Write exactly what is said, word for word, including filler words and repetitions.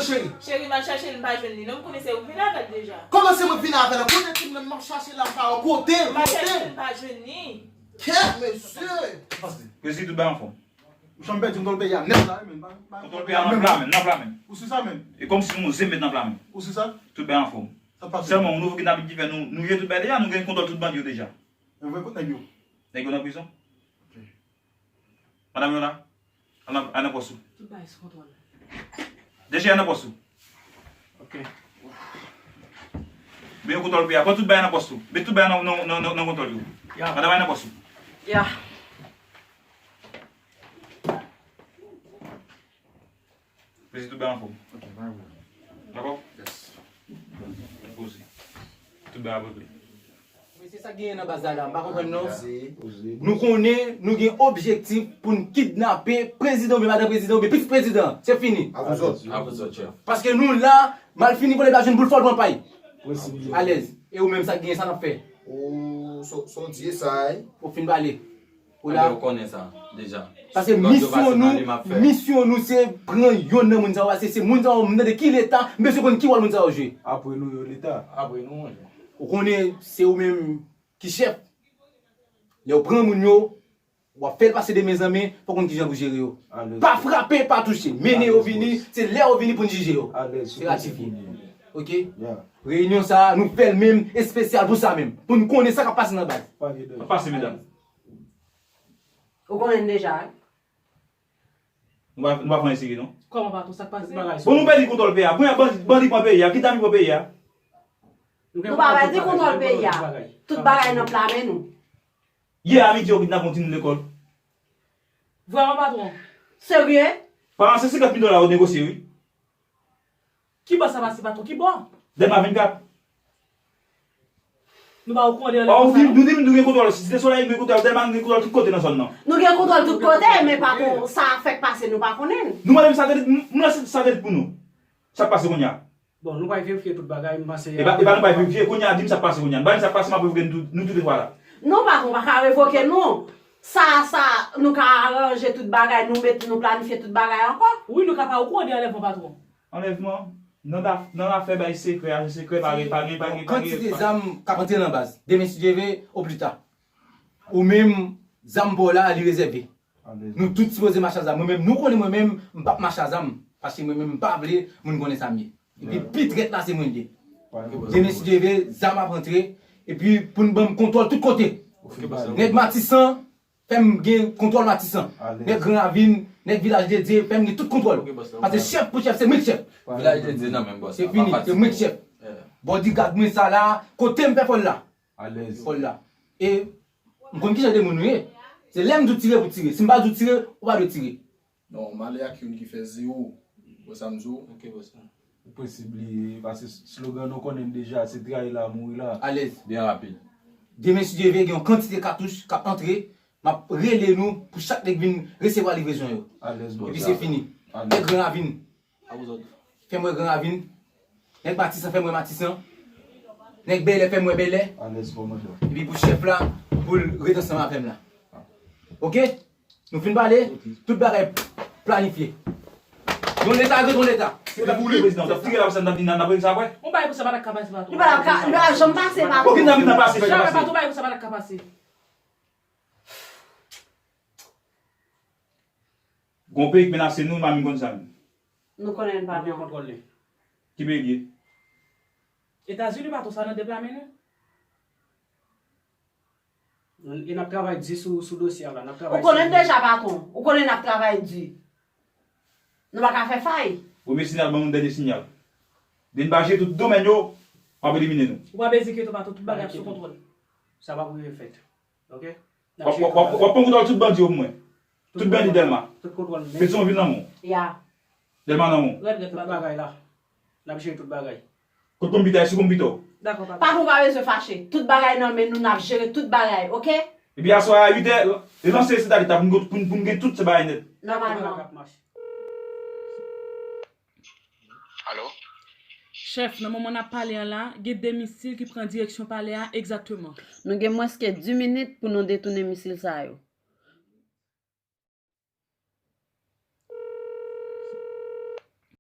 Cheri. Cheri, m al chache l, m pa jwenn li non, m konnen se ou k vin avè l deja. Kòman se mwen k vin avè l? Kote timoun nan m ap chache la, m pa wè kote l, kote l? M al chache l, m pa jwenn li. Kèt, mesye! Prezi, tout bagay anfòm. Ou janm pèdi kontwòl peyi a nèt la, wi, men. Kontwòl peyi a nan pla men, nan pla men. Ou si sa, men? E kòmsi nou zen met nan pla men. Ou si sa? Tout bagay anfòm. Sa pase. Sèlman, yon nouvo kidnapin ki fè nou, nou ye tout bagay deja, nou gen kontwòl tout bandi yo deja. Men voye kot nèg yo? Nèg yo nan prizon. Ok. Madanm yo la? Al nan, al nan pòs ou. Tout bagay sou kontwòl. D G, al nan pòs ou. Ok. Men yo kontwòl peyi a. Pran tout bagay nan pòs ou. Met tout bagay nan, nan, nan, nan, nan kontwòl yo. Ya. Madanm, al nan pòs ou. Ya. Prezi, tout bagay anfòm. Ok, pa gen pwoblèm. Dakò? Yes. Poze. Tout bagay ap regle. Men se sa k genyen nan baz la la, m pa konprann non. Nou konnen nou gen objektif pou n kidnape prezidan oubyen madanm prezidan oubyen pitit prezidan. Se fini. A vous autres. A vous autres, chef. Paske nou la, malfini vòlè lajan pou l fè l pran pay. Alèz. E ou menm sa k genyen sa n ap fè? Ou so, so di sa, wi. Ou fin pale. Ou la. Ou konnen sa deja. Paske misyon nou, misyon nou se pran yonn nan moun sa yo, paske se moun sa yo, m tande ki leta, m bezwen konn ki wòl moun sa yo jwe. Apre nou yo leta. Apre nou, monchè. Ou konnen se ou menm ki chèf. Lè w pran moun yo, w ap fè l pase de men an men, fò w konn kijan pou jere yo. Pa frape, pa touche. Mennen yo vini, se lè yo vini pou n jije yo. Se ratifye. Ok? Reyinyon sa a, nou fè l menm espesyal pou sa menm. Pou n konnen sa k ap pase nan baz. Sa pase, medam. Ou konnen n deja, wi. Nou pa, nou pa fè anyen serye, non. Kòman, patwon, sa k pase? Bon, nou pèdi kontwòl peyi a. Kounye a, bandi, bandi pran peyi a. Kidnapin pran peyi a. Nou pa pèdi kontwòl peyi a. Tout bagay nan pla men nou. Yè a midi, yo kidnape yon timoun lekòl. Vrèman, patwon? Serye? Paran se senkant mil dola yo negosye, wi. Ki bò sa pase, patwon? Ki bò? Dèlma vennkat. Nou pa okouran de anlèvman sa, non? Nou di m nou gen kontwòl Site Solèy, nou gen kontwòl Dèlma, nou gen kontwòl tout kote nan zòn nan. Nou gen kontwòl tout kote, men patwon, sa fèk pase, nou pa konnen. Nou mande m satelit, m, m lanse satelit pou nou. Sa k pase kounye a? Bon, nou pral verifye tout bagay, m panse. E pa, e pa nou pral verifye, kounye a di m sa k pase kounye a. Ba m sa k pase, m ap revoke nou tout, nou tout e twa la. Non, patwon, pa ka revoke nou. Sa, sa, nou ka aranje tout bagay, nou met, nou planifye tout bagay ankò. Wi, nou ka pa okouran de anlèvman, patwon. Anlèvman, nan daf-, nan afè bay sekrè, ajan sekrè, pa gen, pa gen, pa gen, pa gen. Kantite zam k ap antre nan baz. Demen, si Dye vle, oplita. Ou menm, zam pa w la, li rezève. Nou tout sipoze mache a zam. Mwen menm, nou konnen mwen menm, m p ap mache a zam. Paske mwen menm, m pa vle moun konnen sa m ye. Epi pi trèt la, se mwen l ye. Demen, si Dye vle, zam ap antre. Epi pou n ban m kontwòl tout kote. Nèg Matisan, fè m gen kontwòl Matisan. Nèg Gran Ravin, nèg Vilaj de Dye, fè m gen tout kontwòl. Paske chèf pou chèf, se mwen k chèf. Vilaj de Dye nan men bòs la. Se fini, se mwen k chèf. Bodyguard mwen sa la, kote m fè fò l la. Fò l la. E m konn kijan de moun nou ye. Se lè m di w tire pou tire. Si m pa di w tire, ou pa dwe tire. Non, m ale ak youn ki fè zewo. Wè sa m di w? Ok, bòs la. Ou presi bliye, paske slogan nou konnen l deja, se trayi la, mouri la. Alèz. Byen rapid. Demen, si Dye vle, gen yon kantite katouch k ap antre, m ap rele nou pou chak nèg vin resevwa livrezon yo. Alèz, bòs la. Epi se fini. Nèg Gran Ravin, fè m wè Gran Ravin. Nèg Matisan, fè m wè Matisan. Nèg Bèlè, fè m wè Bèlè. Alèz, kòmandan. Epi pou chèf la, pou l ret ansanm avè m la. Ok? Nou fin pale, tout bagay planifye. Yon leta ret yon leta. Se ta pou prezidan, ta tire la, sa n ap di, n ap regle sa apre. Yon bagay pou sa pa ta ka pase, patwon. Li pa ta ka, li pa janm pase, patwon. Okenn nan vin nan pase, pa pase. Janm, patwon, bagay pou sa pa ta ka pase. Gon peyi k menase nou, nou pa menm konn sa menm. Nou konnen n pa pran kontwòl li. Ki peyi l ye? Etazini, patwon, sa nan de pla men nou. E n ap travay di sou, sou dosye a la, n ap travay. Ou konnen n deja, patwon. Ou konnen n ap travay di. Nou pa ka fè fay. Premye sinyal, ban nou dènye sinyal. Depi n pa jere tout domèn yo, m ap elimine nou. Ou pa bezwen enkyete w, patwon, tout bagay ap sou kontwòl. Sa p ap rive fèt. Ok? W ap, w ap, w ap, w ap pran kontwòl tout bandi yo pou mwen. Tout bandi Dèlma. Tout kontwòl. Petyonvil nan men w. Ya. Dèlma nan men w. Rèd, rèd, tout bagay la. N ap jere tout bagay. Kot konpitè a, sou konpitè w. Dakò, papa. Patwon pa bezwen fache. Tout bagay nan men nou, n ap jere tout bagay, ok? Epi aswè a, uit è, relanse Sentadit la pou n, pou n, pou n gen tout se bagay nèt. Nòmalman. Tout bagay ap mache. Alo? Chèf, nan moman n ap pale an la, gen de misil ki pran direksyon palè a egzakteman. Nou gen mwens ke dis minit pou nou detounen misil sa yo.